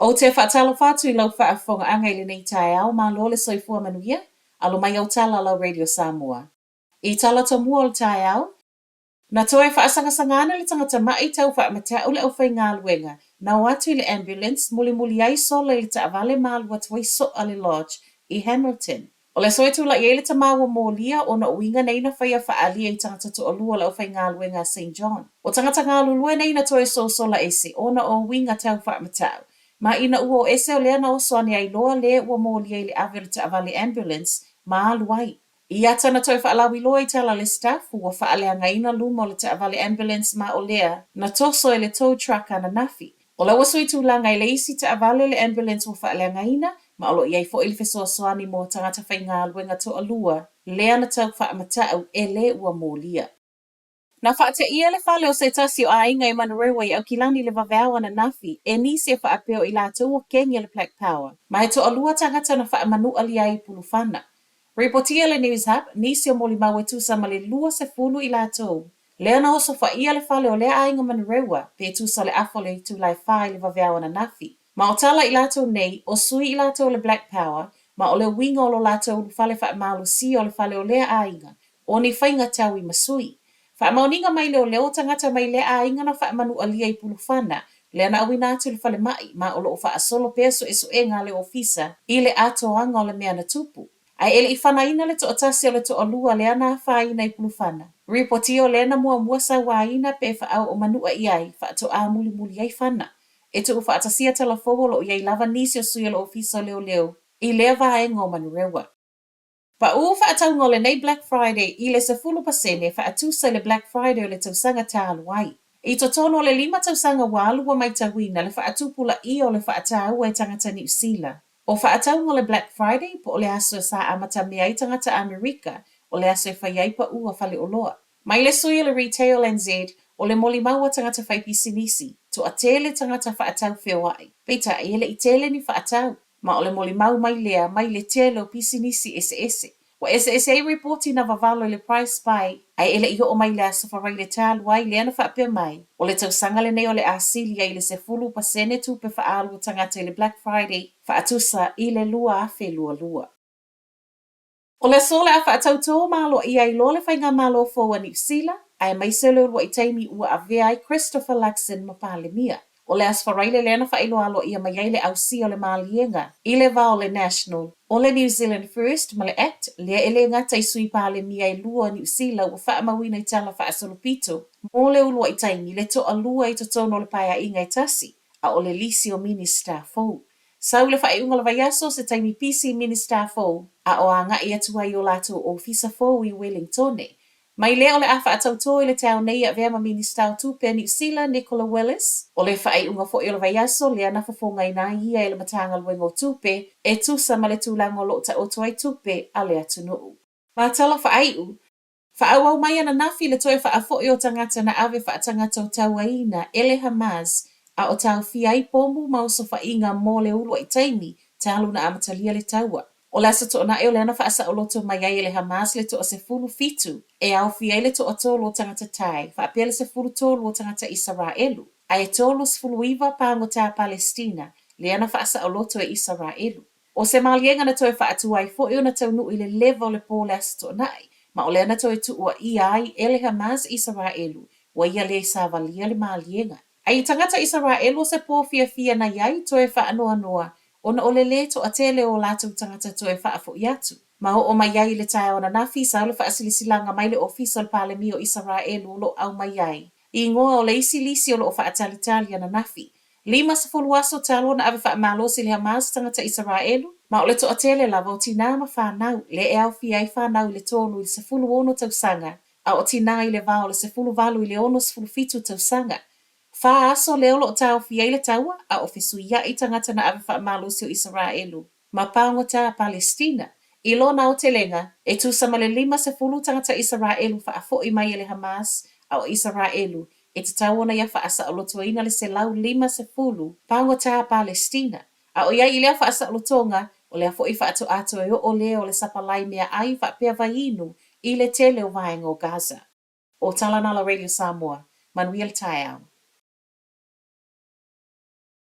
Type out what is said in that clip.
Ou te faatalofa atu i lau faafofogaaga i lenei taeao, malo le soifua manuia, alo mai au tala lau Radio Samoa. I tala tomua o le taeao, na toe faasagasagaina le tagata ma'i tau faamata'u le aufaigaluega na o atu i le ambulance mulimuli ai sola i le taavale ma alu atu ai so'a le lodge i Hamilton. O le aso e tulai ai le tama ua molia ona o uiga nei na faia faaalia i tagata toalua o le aufaigaluega a Saint John. O tagata galulue nei na toe sosola ese ona o uiga tau faamata'u. Ma ina ua o ese o lea na oso ane ai loa le ua molia i le ave o le taavale ambulance ma alu ai. I ata na toe faalauiloa i tala a le staff ua faaleagaina luma o le taavale ambulance ma o lea na toso e le tow truck ananafi. O la ua sui tulaga i le isi taavale le ambulance ua faaleagaina, ma o lo o i ai foi le fesoasoani mo tagata faigaluega toalua lea na tau faamata'u e le ua molia. Na faateia le fale o se tasi o aiga i Manurewa i Aukilani i le vaveao ananafi e nisi e faapea o i latou o kegi a le Black Power. Ma e toalua tagata na faamanualia ai i Pulufana. Ripotia le Newshub, nisi o molimau e tusa ma le 20 i latou Lea na osofaia le fale o lea aiga Manurewa pe tusa o le afa o le itula e fa i le vaveao ananafi. Ma o tala i latou nei, o sui i latou o le Black Power, ma o le uiga o lo latou ulufale faamalosia o le fale o lea aiga, o ni faiga tau i masui. Faamaoniga mai leoleo o tagata mai lea aiga na faamanualia i Pulufana, lea na auina atu i le falemai, ma o lo o faasolo pea suesuega a le ofisa i le atoaga o le mea na tupu. Ae e le i fanaina le toatasi o le toalua lea na afaina i Pulufana. Ripotia o lea na muamua sauaina pe faau o manua i ai, faatoa mulimuli ai fana. E tuufaatasia tala fou o lo o i ai lava nisi o sui o le Ofisa o Leoleo i lea vaega o Manurewa. Paʻū faatauga o lenei Black Friday i le 10% faatusa i le Black Friday o le tausaga talu ai. I totonu o le lima tausaga ua alu ua maitauina le faatupulaia o le faataua e tagata Niu Sila. O faatauga o le Black Friday po o le aso sa amatamea ai tagata Amerika o le aso e fai ai paʻū a faleoloa. Mai le sui o le Retail NZ, o le molimau a tagata fai pisinisi, toatele tagata faatau feoai, peitai e le i tele ni faatau, ma o le molimau mai lea mai le tele o pisinisi eseese. Ua eseese ai ripoti na vavalo i le Price Spy, ae e le i oo mai i le aso Faraile talu ai lea na faapea mai, o le tausaga lenei o le a sili ai i le 10% tupe faaalu a tagata i le Black Friday faatusa i le 2022. O le aso o le a faatautō ma aloaia ai loa le Faigamalo fou a Niu Sila, aemaise o le uluai taimi ua avea ai Christopher Luxon ma Palemia. O le Aso Faraile lea na faailoa aloaia mai ai le ausia o le maliega i le va o le National, o le New Zealand First ma le Act lea e le gata i Sui Palemia e lua o Niu Sila ua faamauina i tala faasolopito mo le uluai taimi le toalua i totonu o le paeaiga e tasi, a o le lisi o Minisita fou. Sau i le faaiuga o le vaiaso se taimi pisi i Minisita fou a o agai atu ai i o latou ofisa fou i Wellingtone. Mai lea o le a faatautō i le taeao nei e avea ma Minisita o Tupe a Niu Sila, Nicola Willis. O le faaiuga foi o le vaiaso lea na fofogaina ai ia e le Matagaluega o Tupe e tusa ma le tulaga o lo o taoto ai tupe a le atunuu. Ma tala faaiu, faaauau mai ananafi le toe faafoi o tagata na ave faatagata o tauaina e le Hamas a o taofia ai pomu ma osofaiga mo le uluai taimi talu na amatalia le taua. O le Aso Toonai o lea na faasaoloto mai ai e le Hamas le toasefulu fitu e aofia ai le toatolu o tagata Thai faapea le 13 o tagata Isaraelu, ae 39 pāgota Palestina lea na faasaoloto e Isaraelu. O se maliega na toe faatu ai foi ona taunuu i le leva o le pō le Aso Toonai, ma o lea na toe tuuaia ai e le Hamas Isaraelu ua ia lē savalia le maliega. A i tagata Isaraelu o se pō fiafia na i ai toe faanoanoa ona o le lē toatele o latou tagata toe faafoʻi atu. Ma oo mai ai i le taeao ananafi, sau le faasilasilaga mai le Ofisa o le Palemia o Isaraelu o lo o aumai ai i igoa o le isi lisi o lo o faatalitali ananafi. 50 aso talu ona ave faamalosi le Hamas tagata Isaraelu, ma o le toatele lava o tinā ma fanau, lē e aofia ai fanau i le tolu i le 16 tausaga, a o tinā i le va o le 18 i le 67 tausaga. Fa aso lea o lo o taofi ai le taua, a o fesuiaʻi tagata na ave faamalosi o Isaraelu ma paogota a Palestina. I lona aotelega, e tusa ma le 50 tagata Isaraelu faafoʻi mai e le Hamas, a o Isaraelu e tatau ona ia faasaolotoina le 150 paogota a Palestina. A o i ai i lea faasaolotoga, o lea foi faatoa toe oo lea o le sapalai meaai faapea vaiinu i le tele o vaega o Gaza. O Talanala Radio Samoa, manuia le taeao.